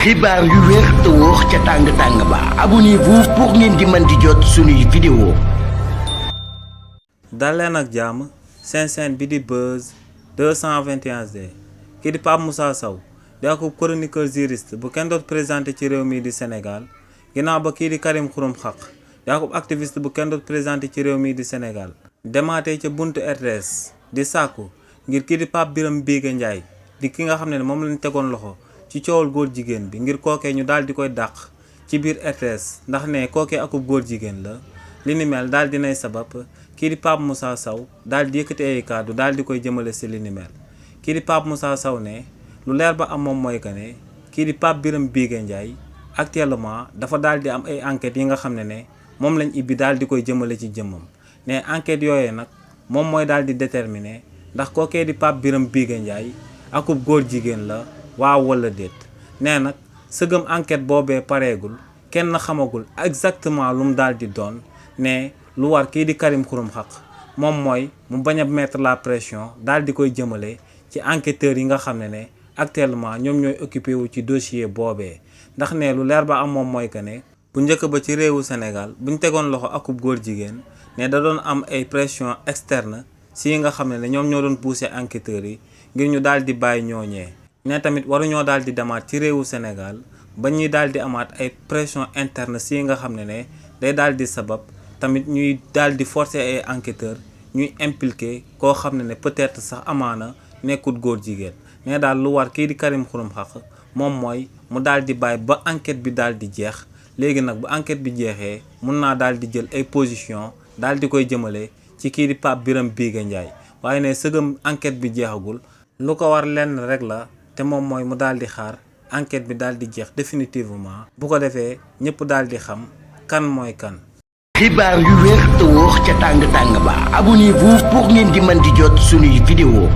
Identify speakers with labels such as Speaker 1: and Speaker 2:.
Speaker 1: xibaar yu wér te wóor ca tàng ba abonnez-vous pour ngeen di mën di jot suñuy vidéo.
Speaker 2: dal leen ak jàmm seen chaîne bi di Buzz 221D kii di Pape Moussa Sow di ak chroniqueur juriste bu kenn doot présenté ci réew mi di Sénégal ginnaaw ba kii di Karim Xurum Xaq di ak activiste bu kenn doot présenté ci réew mi di Sénégal demaatee ca buntu RTS di sàkku ngir kii di Pape Birame Bigue Ndiaye di ki nga xam ne moom lañ tegoon loxo ci coowal góor jigéen bi ngir kookee ñu daal di koy dàq ci biir RTS ndax ne kookee akub góor jigéen la li ni mel daal dinay sabab kii di Pape Moussa Sow daal di yëkkati ay kàddu daal di koy jëmale si li ni mel kii di Pape Moussa Sow ne lu leer ba am moom mooy que ne kii di Pape Birame Bigue Ndiaye actuellement dafa daal di am ay enquêtes yi nga xam ne moom lañ ibbi daal di koy jëmale ci jëmmam ne enquêtes yooyee nag moom mooy daal di déterminer ndax kookee di Pape Birame Bigue Ndiaye akub góor jigéen la waaw wala déet nee nag sëgëm enquête boobee pareegul kenn xamagul exactement lu mu daal di doon ne lu war kii di Karim Xurum Xaq moom mooy mu bañ a mettre la pression daal di koy jëmale ci enquêteurs yi nga xam ne actuellement ñoom ñooy occupé wu ci dossier boobee ndax ne lu leer ba am moom mooy que ne bu njëkk ba ci réewu Sénégal buñ tegoon loxo akub góor jigéen ne da doon am ay pression externe si yi nga xam ne ñoom ñoo doon poussé enquêteurs yi ngir ñu daal di bàyyi ñooñee ne tamit waruñoo daal di demaat ci réewu Sénégal ba ñuy daal di amaat ay pression interne si nga xam ne day daal di sabab tamit ñuy daal di forcer ay enquêteurs ñuy impliqué koo xam ne peut-être sax amaana nekkut góor jigéen ne daal lu war kii di Karim Xurum Xaq moom mooy mu daal di bàyyi ba enquête bi daal di jeex léegi nag bu enquête bi jeexee mun naa daal di jël ay position daal di koy jëmale ci kii di Pape Birame Bigue Ndiaye waaye ne sëgëm enquête bi jeexagul lu ko war lenn rek la te moom mooy mu daal di xaar enquête bi daal di jeex définitivement bu ko defee ñëpp daal di xam kan mooy kan.
Speaker 1: xibaar yu wér te wóor ca tàng ba abonnez-vous pour ngeen di mën di jot suñuy vidéo.